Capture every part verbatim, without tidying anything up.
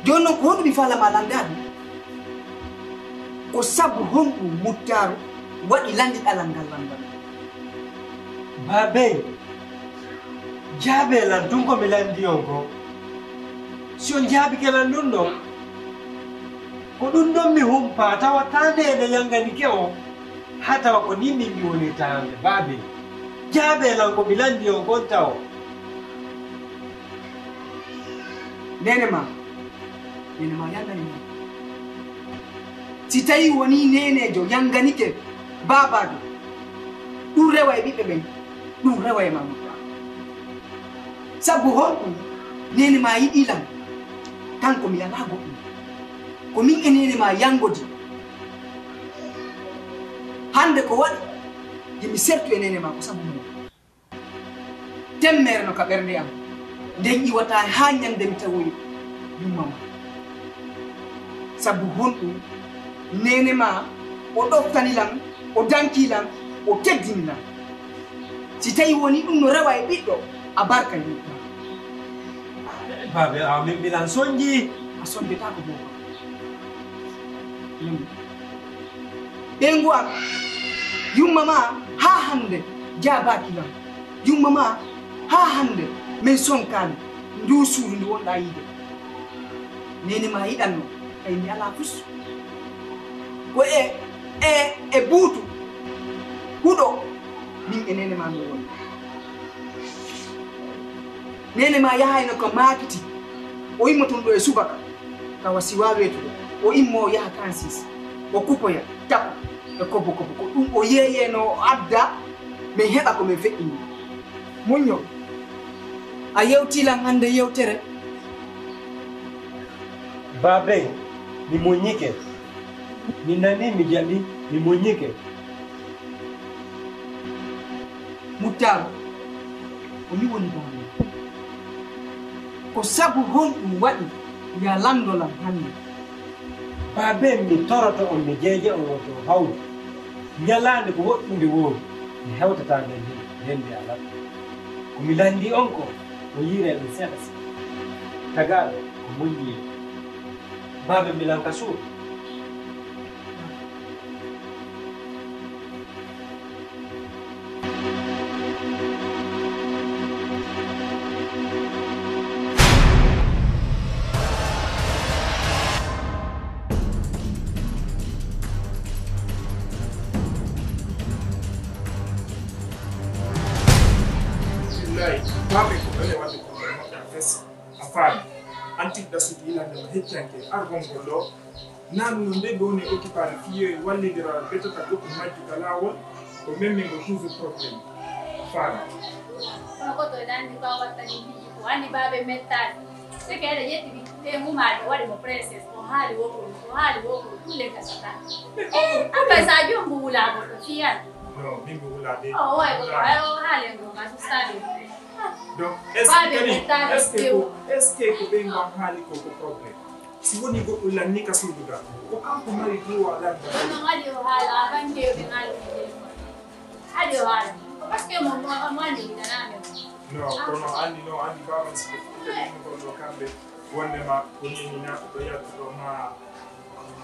Jooni noon, ko honɗum mi faalaa ma lanndaade? Ko sabu honɗum Muttaaru waɗi lanndiɗaa lan ngal lanndal? Baabey, jaabee lan tun ko mi lanndii on kon. Si on jaabike lan ɗun ɗon, ko ɗun ɗon mi humpaa, tawa taa neene yannganike on, haa tawa ko nii min mi wonirta hannde. Baabey, jaabee lan ko mi lanndii on kon tawo. Neene maa, neene maa yannganii ma. Si tawii wonii neeneejo yannganike baabaajo, ɗun rewa e ɓiɓɓe ɓen, ɗun rewa e maa Muttaaru. Sabu honɗum? Neene maa yiɗii lan, kanko mi alaa goɗɗum. Ko min e neene maa yanngodi. Hannde ko waɗi, yo mi sertu e neene maa ko sabu mum. Temmeere no ka ɓernde am, nden iwataa haa ɲande mi tawoyi yumma maa. Sabu honɗum? Neene maa o ɗoftani lan, o dankii lan, o teddini lan. Si tawii wonii ɗun no rewa e ɓiɗɗo, a barka yumma. Baabe, a min mbilan sonji. A sonjetaako boo. Ɓeyngu am, yumma maa haa hannde jaabaaki lan. Yumma maa haa hannde min sonkaali nduu suudu ndu wonɗaa yiide. Neene maa yiɗanno, kay mi alaa fus. Ko e, e, e buutu huɗo min e neene maa min woni. Neene maa yahayno ka maakiti, o immoto ɗoo e subaka, tawa si waawaa weetude, o immoo o yaha trente-six, o kupoya, taɓa e kobo kobo. Ko ɗun o yeeyeeno o adda, min heɓa ko min feƴƴini. Muɲɲo, a yewtii lan hannde yewtere? Baabey, mi muɲɲike. Mi nanii, mi jaɓi, mi muɲɲike. Muttaaru, ko mi woni baaba. Ko sabu honɗum waɗi yo a lanndo lan hannde? Baabey, mi toroto on, mi jeeje on woto hawru. Ɲalaande ko woɗɗunde woowi, mi hewtataa nden hin-, nden nde alaa. Ko mi lanndii on ko, o yiiree ɗum seeɗa seeɗa. Tagaaɗo ko moƴƴi. Baabey, mi lan ka suudu. Billahi, baabey ko ɗon e waɗde ko moƴƴa fes. A faami? Antiɗa suudu yilande ma heccanke argol ngol ɗoo. Naan no nde ɗoo ne occupade fiyo e wallidira betata goɗɗo majju ka laawol, ko memmingo toujours problème. A faami? Kono goɗɗo ene anndi ko a wattani piiji ko anndi baabey mettaani. Seke eɗa ƴetti ɓe ngumaaɓe waɗi mo princesse, ko haali wo ko, ko haali wo ko, ɗum le gasata. Eh, après ça, joom ngu wulaa goɗɗo fiyan. Non, min mi wulaa de. Oh, ouais, ko, o haali en ko, ka so sabi. Donc, est-ce que kadi, est-ce que ko, est-ce que ko ɓe ngam haali ko, ko problème? Si woni goɗɗo lanni ka suudu ga, ko kanko mari droit lannda. Non, non, adi o haala, a bange ɓe haali ko téléphone. Adi o haala. Ko parce que mo, mo, mo andi mi nana men. Non, kono andi, non, andi baaba si ɓe fuɗɗi kadi ɗum gonɗo kamɓe, wonde ma ko nini na ko ɗo yaltuɗo ma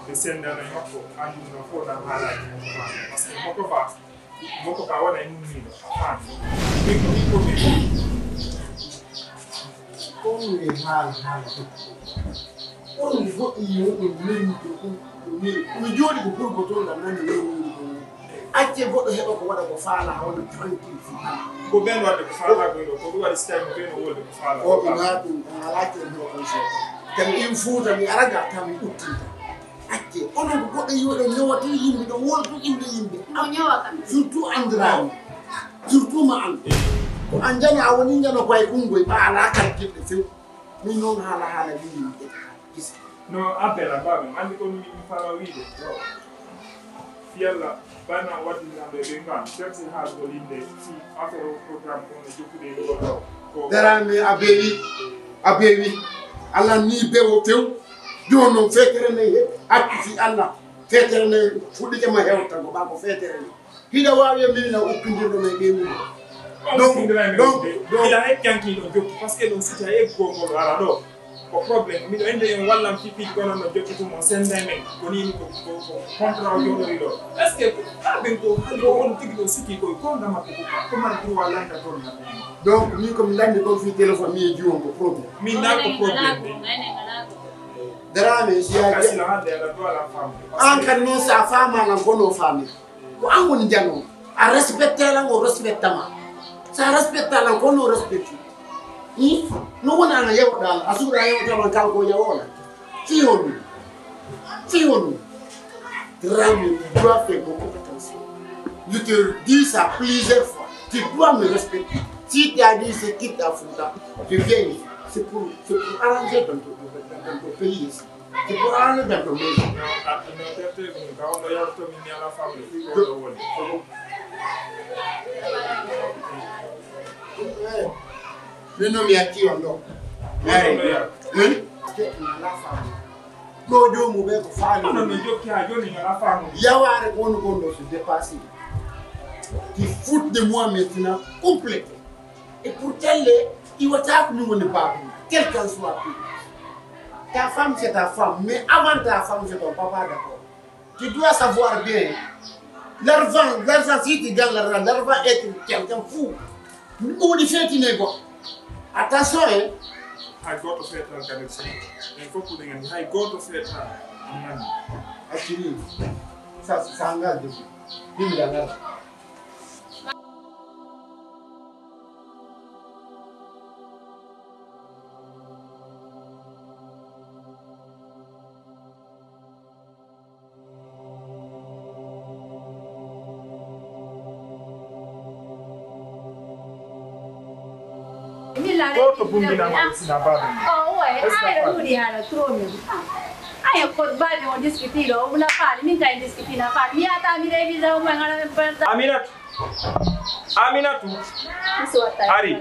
ɓe sendana e makko, andi ɗum ɗon fof na haalaji mum. Parce que moko ba, moko ba wona e mum ni ɗo, a faami. Ɓe ko ɓikko ɓe. Ko ɗum e haala, haala fof. Onon goɗɗo yiyoɗon meri ɗo ɗum, ɗum meri. Ɗum jooɗi ko pulgotoo ngam nande meri meri ɗum. Accee goɗɗo heɓa ko waɗa ko faalaa, wona tranquille fii Allah. Ko ɓeen waɗde ko faalaa ko ɗo, ko ɗum waɗi si tawi mo ɓeen o wolde ko faalaa. O ɓe maa ɗum, ɗum alaa ceerno o kon seeɗa. Tawi in Fuuta mi ara ga tawi uttinta. Accee, onon ko goɗɗo yiyoɗon newata yimɓe ɗo woldu innde yimɓe. Mo ñowa kam. Surtout anndiraani. Surtout ma an. Ko an njana a woni njana ko ay kungoy ɓa alaa kalkilɗe few. Min noon haala haala leydi mi ƴetta haala gisa. No, Abel, a mbaaɓe, anndi ko mi, mi faalaa wiyde. Fii Alla, bana waddinaaɓe ɓe ngan, serti haalgol innde fii affaire o programme on e jokkude e ngol ɗo. Ko daraami a beewi, a beewi. Alla nii bewo few. Jooni noon feetere nden he, accu fii Alla. Feetere nden fuɗɗike ma hewta ko ɓaa ko feetere nden. Hiɗa waawi e min na ukkindirɗo men ɓe wuro. Donc, donc, donc. Ila heccanki ɗo jokki, parce que ɗum siti a eggu ko ngol ara ɗo. Ko problème, miɗo ende en wallan fii piiji kono no jokkitumo senden men. Ko nii ko, ko, ko contrat o joɗori ɗo. Est-ce que ko ɓen ko hali ko on tigi ɗo sikki koy ko ngam makko ko, ko mari droit lanta toon na. Donc, min ko mi landi kon fii téléphone, mi e jiwon ko problème. Min na ko problème de. Daraame, si a Kasi la hande ala droit la femme. An kan non sa faama lan kono faami. Ko an woni jano. A respecte lan o respecte ma. Sa respecte lan kono respecte. Hmm? No woni ana yewɗa lan. A suura yewta man kala ko yewola. Fii honɗum? Fii honɗum? Rami, tu dois faire beaucoup attention. Je te dis ça plusieurs fois. Tu dois me respecter. Si tu as dit c'est quitte à Fouta, je viens ici. C'est pour, c'est pour arranger dans ton, dans ton pays ici. C'est pour arranger dans ton pays. Min noon mi acci on ɗo. Eyi. Hein? Ɗo joomu ɓe ko faami. Kono no jokki haa jooni ngala faamu. Yawaare ko woni gonɗo se dépassé. Qui fout de moi maintenant complet. Et pour telle, iwata ko min woni baaba. Quel qu'en soit plus. Ta femme, c'est ta femme. Mais avant ta femme, c'est ton papa d'abord. Tu dois savoir bien. L'argent, l'argent, si tu gagnes l'argent, l'argent est quelqu'un fou. Ou du fait, tu n'es pas. Attention, hein. Hay gooto feetaa kadi si. En fof ko ɗen anndi. Hay gooto feetaa. Anndi. Accini. Ça, ça engage de vous. Min mi dangara. Ko to Bumbi na ma sina baaba. Oh, ouais. Est-ce que ay, la dudi hala tromi. Ay, ko babi on discuti lo, una fali, min kay discuti na fali. Mi ata mi revisa o mangala. Aminatu. Aminatu. Ari.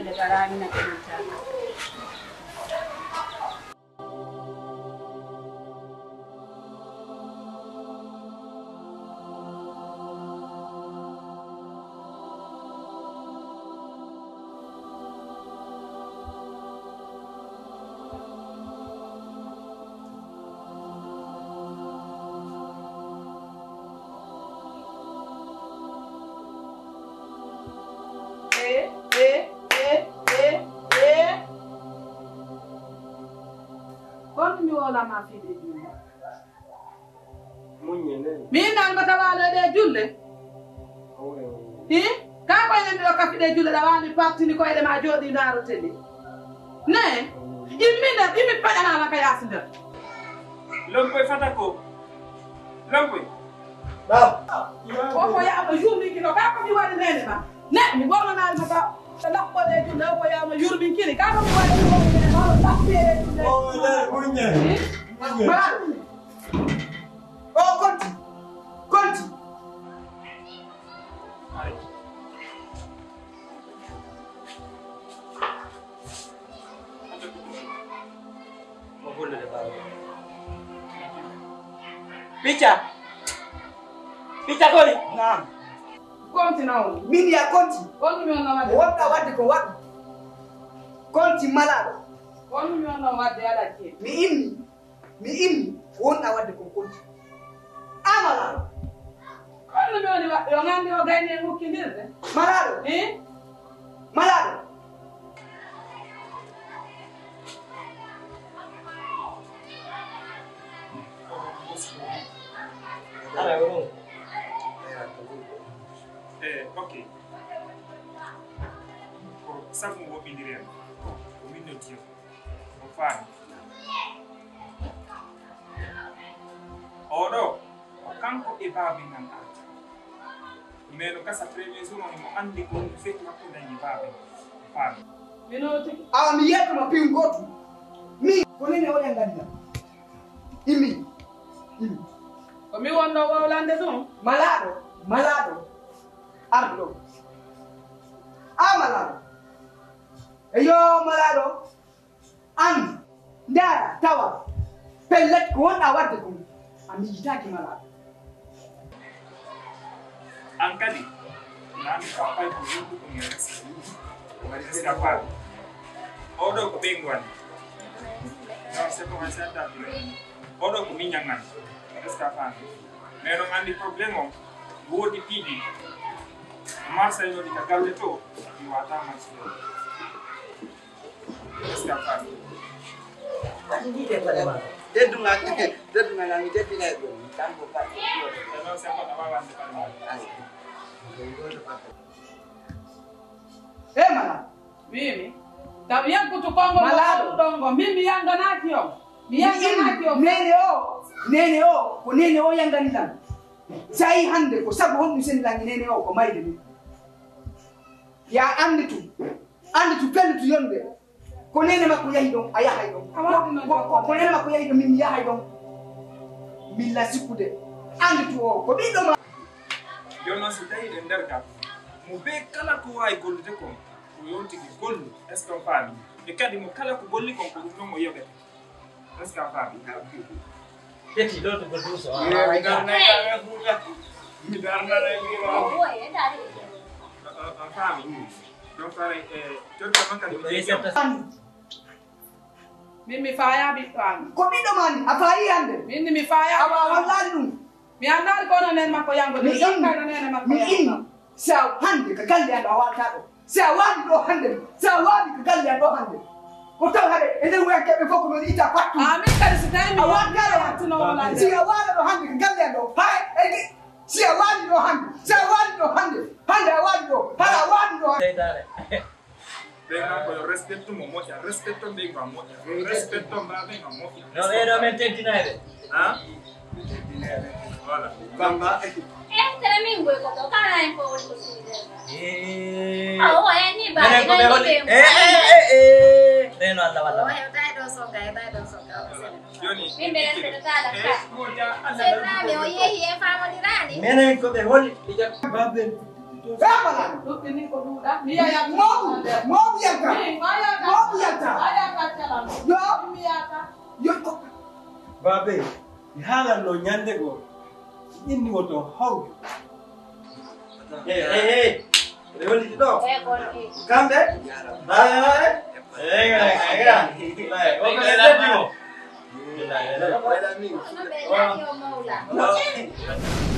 E, e, e, e, e. Kono mi wowlama fiide e juuɗe. Muññe nden. Mi innani mo tawaalo e ɗe julle. Hi? Ka koye nden ɗo kafi ɗe julle ɗa waali partini koyɗe ma jooɗi ndaaro télé. Ne? Immina, imi paƴanala ka yaasi nder. Lompoy fata ko. Lompoy. Ba. O ko yaama yurmi kino ka ko mi waɗi nene ma. Ne, mi ɓornanaali ma ka. Laɓɓoɗe julle o ko yaama yurmi kini ka ko mi waɗi nene ma. Laɓɓoɗe julle. O, ne, muññe. Hi? Muññe. Ba. O konti. Konti. Mo gollude baawo. Picca. Picca koni? Naam. Konti noon. Min ya konti. Konti mi on noon wadde. Wonɗa wadde ko waɗu. Konti malaaɗo. Konti mi on noon wadde alaa ceeɗu. Mi inni. Mi inni ko wonɗa waɗde kon konti. Aa malaaɗo. Kono mi woni waɗde, on anndi o gayni e mukkindirde. Malaaɗo. Hi? Malaaɗo. Ala, o ɗon. Eh, ok. Ko sabu woɓɓindiri en. Ko min noddi on. On faami. Oɗo, ko kanko e baaben an arata. Mais no gasa premier jour on, mo anndi ko honɗum feƴƴi hakkunde an e baaben. On faami. Mino tigi. Awa mi yiyata ma piin gooto. Mi. Ko nene oɗen nganndi. Imi. Imi. Ko mi wonno wowlande ɗum. Malaaɗo, malaaɗo. Arɗo. A malaaɗo. Eyo, malaaɗo. An, ndaara, tawa, pellet, ko wonɗa waɗde kon, a miijitaaki malaaɗo. An kadi, naami ko a fay ko yimɓe ko mi resi. Waɗi est-ce que a faami? Oɗo ko ɓeyngu an. Non, c'est bon, c'est un tas. Oɗo ko min ñangan. Est-ce que a faami? Mais non, anndi problème on, woodi piiji. Marché yoɗi ka galle to, mi wata marché. Est-ce que a faami? Teddungal, teddungal, mi teddinay ɗum. Kanko Fatou. Non, c'est bon, a wawan de parler. E mala. Wiimi, taw yaggutu konngol Malaaɗo. Ɗon ngo, min mi yanganaaki on. Mi yanganaaki on. Neene o, neene o, ko neene o yangani lan. Sa yi hannde ko sabu honɗum seni lan neene o ko mayde ni. Ya annditu, annditu pellitu yonde. Ko neene makko yahi ɗon, a yahay ɗon. Ko, ko, ko neene makko yahi ɗon, min mi yahay ɗon. Min la sikkude. Annditu o, ko ɓiɗɗo ma. Jooni noon, so tawii ɗen nder gal, mo bee kala ko waawi gollude kon, ko yo on tigi gollu, est-ce que on faami? E kadi mo kala ko golli kon, ko ɗum ɗon o yoɓete. Est-ce que a faami? Ƴetti ɗo to golli so. Yo, mi darnay kala Fuuta. Mi darnay kala. On, on, on faami? Donc, faray, eh, torka man kadi mi jeydi on. Min mi faaya ɓiɗɗo am. Ko ɓiɗɗo ma ni, a faayi hannde? Min mi faaya. Awa, a wallaali ɗum. Mi anndaali ko onon nene makko yango de, mi jokka no nene makko yango. Inni, si a hannde ka galle an ɗo a waalata ɗo. Si a waali ɗo hannde, si a waali ka galle an ɗo hannde. Ko taw haɗe, e nder woyankeɓe fof ko noon ita pattu. A min kadi si tawi mi a waalata ɗo hannde. Si a waala ɗo hannde ka galle an ɗo, hay, e ki, si a waali ɗo hannde, si a waali ɗo hannde, hannde a waali ɗo, hara a waali ɗo hannde. Seytaane. Ɓe kam ko yo respecte mo moƴƴa, respecte ɓe kam moƴƴa, respecte mbaɓe kam moƴƴa. No ɓe ɗo men teddinayɓe. Ha? Voilà. Bamba. Eh, tere min goy ko to, kala en ko woni ko sirde. Eh. Ah, o en ni ba. Menen ko ɓe holi. Eh, eh, eh, eh. Reno Allah walla. O hewtay ɗo so kay, hewtay ɗo so kay. Jooni. Min ɓe respecte tala ka. Seytaane o yehi e famondirani. Menen ko ɓe holi. Ija. Babel. Famala. Ɗuɗɗini ko ɗuuɗa. Mi yaya. Mawɗu, mawɗu yalta. Mi, ma yalta. Mawɗu yalta. A yalta calam. Yo. Mi yalta. Yo ko. Babe, mi haalan no ñande goo. Inni woto hawju. Hey, hey, hey. Ɓe holliti ɗo. Eh, gorki. Kamɓe? Babe, babe. Eh, eh, eh, eh. Babe, o ko ɓe laddi mo.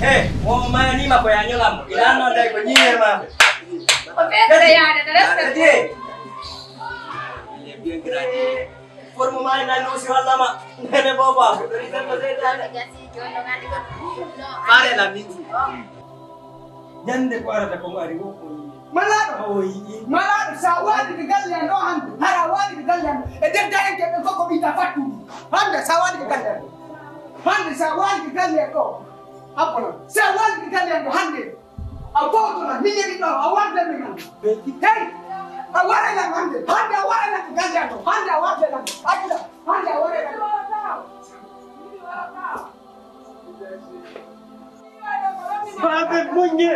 Eh, o maaniima ko yaa ñolam mo. Ila noon day ko ñiiñe ma. O ɓeydere yaade, no respecte. Forme ma ina noosi wallama. Nene boba. Pare la mingi. Ñande ko arata ko mo ari wo ko yi'i. Malaaɗo. O yi'i. Malaaɗo, sa waali ko galle an ɗo hannde, hara a waali ko galle an ɗo. E nder dayanke ɓe fof ko ɓitta fattude. Hannde sa waali ko galle an ɗo. Hannde sa waali ko galle an ɗo. Abbono. Sa waali ko galle an ɗo hannde. A fowtona, min yeɗi ɗo, a warde min an. Hey! A wara lan hannde. Hannde a wara lan ko galle an ɗo. Hannde a warde lan. Acca. Hannde a wara lan. Babe muññe.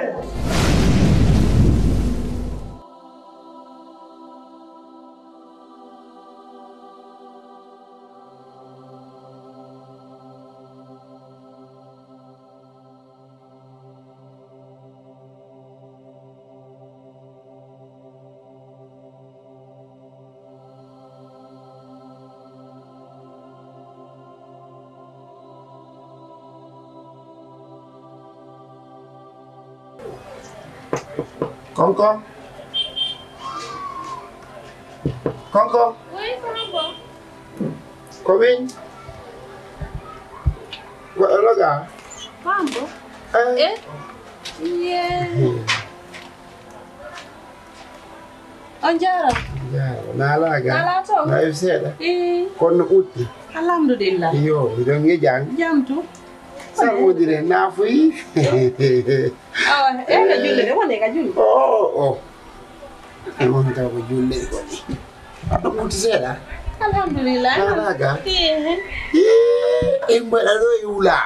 Konko. Konko. Oui, Konko. Ko min. Ko eloga. Konko. Eh. Eh. Yeah. On jaaraama. Jaaraama. Naalaa ga? Naalaa toon. Nawi seeɗa. Ii. Kono no utti. Alhamdulillah. Iyo, miɗon ngejan. Jam tu. Sa udire nafuyi. Awa, e ka julde de, wonde ka julde. Oh, oh. E won ka ko julde ko ni. Aɗo utti seeɗa. Alhamdulillah. Naalaa ga? Ii. Ii, en mbaɗa ɗo e wula.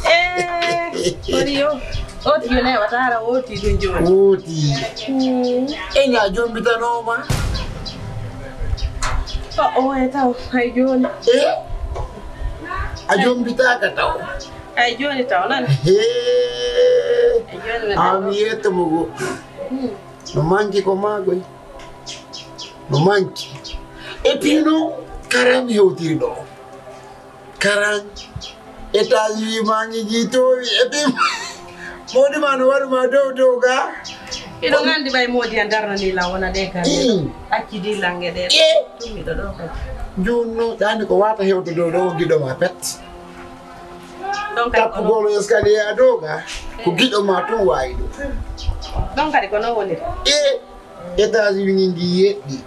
Eh, kono yo. Oti yo newa tara oti ɗum jooni. Oti. Mm. Enya jombitanooma. O, o, e taw, hay jooni. Eh? A jombitaaka taw. Hay jooni taw, nan. Hee. Hay jooni mi a mi yetto mo go. Mm. No manki ko magoy. No manki. Et puis non, Karam hewtiri ɗo. Karan, étage wi ma ngi gi towi e bim. Modi ma no waɗu ma dow dow ga. Hiɗo nganndi ɓay moodi a darnani lan wona ɗe kan. Mm. Accidi lange ɗe. Eh. Tummiɗo ɗo kadi. Junno, ɗani ko wata hewto dow ɗo giɗo ma pet. Ɗon kadi ko non. Tappugol escalier a dow ga, ko giɗo ma tun wawi ɗum. Ɗon kadi ko non woniri. Eh, étage wi ngi ngi yeɗɗi.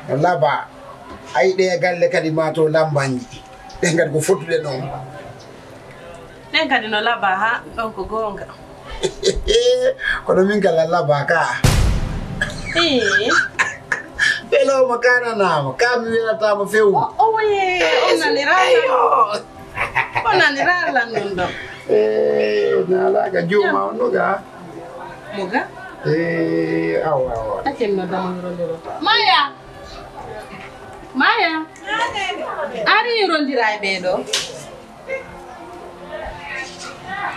No laba. Ayi ɗe galle kadi ma to lambanji. Ɗen kadi ko fottude ɗon. Ɗen kadi no laba ha, ɗon ko goonga. Kono min kala laba ka. Ii. Peloma kananama, ka mi welatama fewu. O, o woye, o nanirama. Eyo. O nanirama lan ɗum ɗon. Eh, nalaka juma on no ga. Mo ga? Eh, awa, awa. Aten no dama rondiro. Maya! Maya! Ari rondira e ɓee ɗo.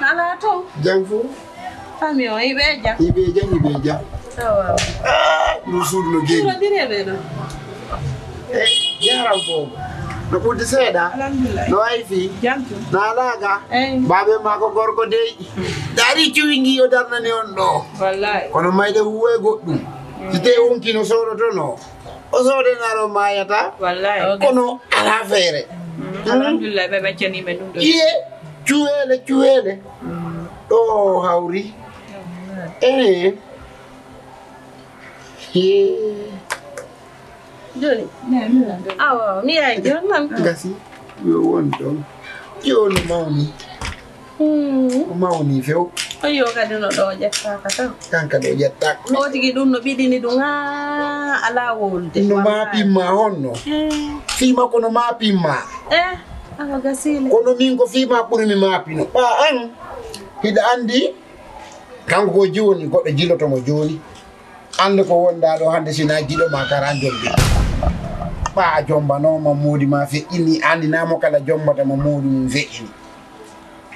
Alaa toon. Jam fof. Famille o, hiɓe jam? Hiɓe jam, hiɓe jam. Awa. Ah, ɗum suudu no geeni. Rondiri e ɓee ɗo. Eh, jaram fof. No ɓurdi seeɗa? Alhamdulillah. No wayi fii? Jam tun. Naalaaga? Eey. Baabe maa ko gorko dey. Dari cuwi ngi o darnani on ɗo. Wallahi. Kono mayde huwa e goɗɗum. Si tee wonki no soodotono. O soode naro mayata. Wallahi. Kono ala feere. Mm, alhamdulillah, ɓe ɓeccani men ɗum ɗo. Iye, cuweele, cuweele. Mm. Ɗo hawri. Eh. Iye. Joni. Awa, mi yaay jonnam. Gasi, yo won ɗon. Joni mawni. Hmm. O mawni few. Oyo kadi no ɗo ƴettaaka tan. Kanka ɗo ƴettaaka. O tigi ɗum no ɓiɗini ɗum haa alaa wolde. No maapin ma honno? Eh. Fii makko no maapin ma. Eh, awa gasile. Kono min ko fii ma ɓuri mi maapino. Ɓa an, hiɗa anndi, kanko ko jiwoni, goɗɗo jiloto mo jooni. Annde ko wonda ɗo hannde, si na giɗo ma kara jombi. Ɓa a jombanooma moodi ma feƴƴini, anndi na mo kala jombata mo moodi mum feƴƴini.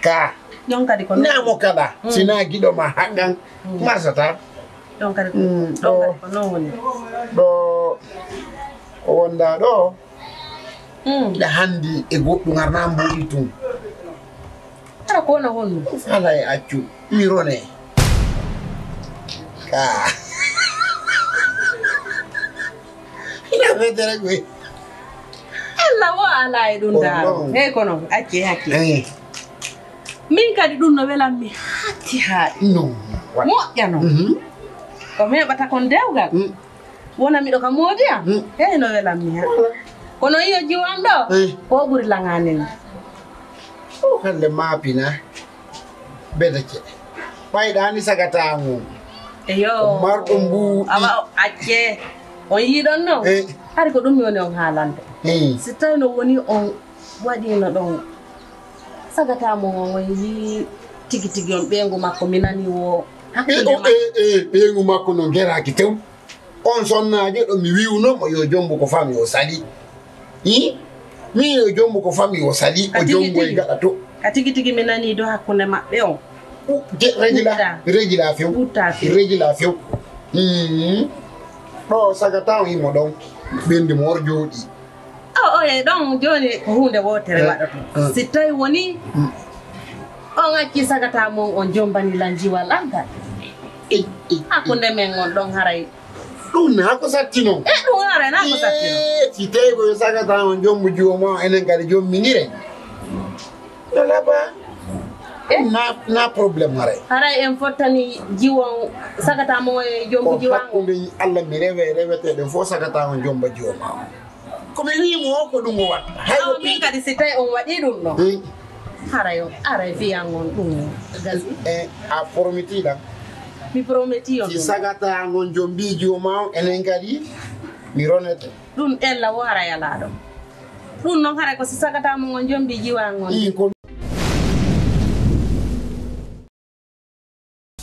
Ka. Ɗon kadi ko non. Na mo kala, mm, si na giɗo ma haqqan, mm, marsata. Ɗon kadi ko, mm, ɗon kadi ko non woni. Ɗo ko wonda ɗo. Mm. Ɗa handi e goɗɗum arna mbuɗi tun. Ara ko wona honno? Fala e accu. Mi rone. Ka. Ina fetere koy. Allah wo ala e ɗum. Kono daaro. Non. Hey, kono acce hakke. Eh. Min kadi ɗum no welan mi hatti haɗi. Non. Moƴƴa non. Mhm. Ko mi heɓata kon dewgal. Mm. Wona miɗo ka moodi am. Mm. Hey, no welan mi ha. Wala. Kono iyo jiwan ɗo. Eh. Ko ɓuri langanin. O halle mapina. Bedake. Ɓayɗa ni sagata ngon. Eyo. Ko marɗo mbuuɗi. Awa, acce. On yiɗon non? Eh. Hari ko ɗum mi woni on haalande. Eh. Si tawi no woni on waɗino ɗon sagata mo on, on yi tigi tigi on ɓeyngu makko mi nani wo hakkunde. Eh, o, ma- eh, eh, ɓeyngu makko no geraaki tew. On sonnaajo ɗo mi wi'uno mo yo jombu ko fami o sali. Hi? Mi yo jombu ko fami o sali, ka o tigi jombu e tigi. Gaɗa to. Ka tigi tigi mi nani do hakkunde maɓɓe on. U-, je-, regila, ɓutta. Regila few. Ɓutta few. Regila few. Hmm. Ɗo sagata on himo ɗon. Ɓendi mo wor jooɗi. O, o, e ɗon jooni ko huunde wootere, eh, waɗoto. Eh. Si tawi woni, mm, on acci sagata mon, on jombani lan jiwal an ngal. Eh, eh, hakkunde men on ɗon haray. Ɗum na ko sattino. Eh, ɗum haray na ko sattino. Eh, si tawi ko yo sagata on jombu jiwo ma, enen kadi jombinire. No laba. Eh? Na, na problème haray. Haray en fottani jiwon sagata mo e jombu jiwan. Hakkunde Allah mi rewe, rewete ɗen fof sagata on jomba jiwo ma. Ko mi wi'i mo o ko ɗum o waɗa. Hay o min kadi si tawi on waɗi ɗum ɗon. Hmm. Haray on, aray fiyan on ɗum gasi. Eh, a prometi lan. Mi prometi on si ɗum. Sagata ngon jombi jiwo ma on, enen kadi mi ronete. Ɗum ella wo haray alaa ɗo. Ɗum noon haray ko si sagata mo ngon jombi jiwa ngon. Ii, ko.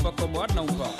Fuck 'em, what? No fuck.